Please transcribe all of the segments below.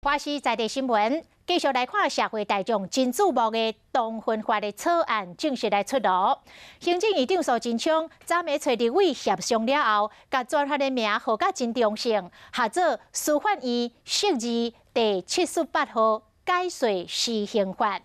華視在地新聞繼續來看社會大眾真矚目的同婚法的草案正式來出爐。行政院長蘇貞昌昨暝揣立委協商了後，共專法的名號甲真中性，合做司法院釋字第78號解釋施行法。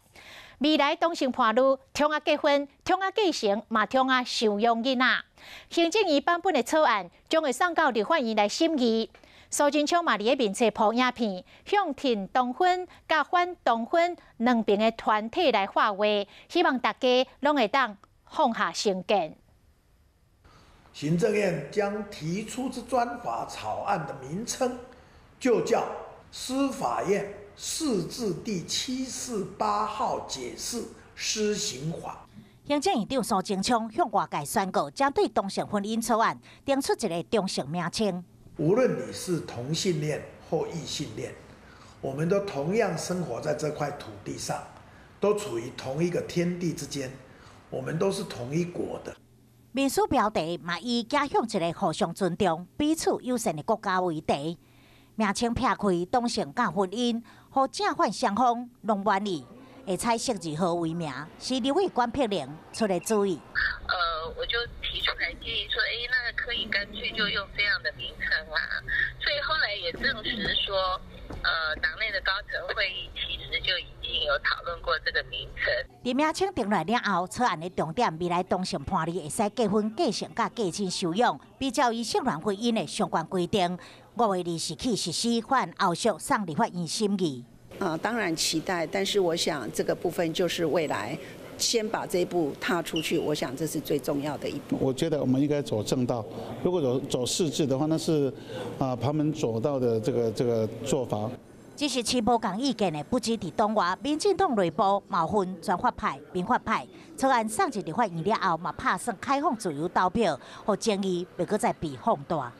未來同性伴侶通仔結婚、通仔繼承，嘛通仔收養囡仔。行政院版本的草案將會送到立法院來審議。蘇貞昌嘛佇咧面冊鋪影片，向挺同婚佮反同婚兩邊的團體來發話，希望大家攏會當放下成見。行政院將提出之專法草案的名稱，就叫司法院釋字第748號解釋施行法。行政院長蘇貞昌向外界宣告，針對同性婚姻草案，定出一個中性名稱。無論你是同性戀或異性戀，我們都同樣生活在這塊土地上，都處於同一個天地之間，我們都是同一國的。面書標題嘛，以走向一個互相尊重、彼此友善的國家為題，名稱撇開同性佮婚姻，予正反雙方攏滿意。會採釋字號為名，是立委管碧玲出的主意。我就提出來建議說，哎，那可以乾脆就用這樣的名稱啊。所以後來也證實說，黨內的高層會議其實就已經有討論過這個名稱。佇名稱定落了後，草案的重點未來同性伴侶會使結婚、繼承佮繼親收養，比照異性戀婚姻的相關規定。5月20起實施，法案後續送立法院審議。啊，當然期待，但是我想這個部分就是未來先把這一步踏出去，我想這是最重要的一步。我覺得我們應該走正道，如果走釋字的話，那是旁門左道的這個做法。只是持無仝意見的，不止佇黨外，民進黨內部嘛分專法派、民法派。草案送入立法院了後，嘛拍算開放自由投票，予爭議袂閣再被放大。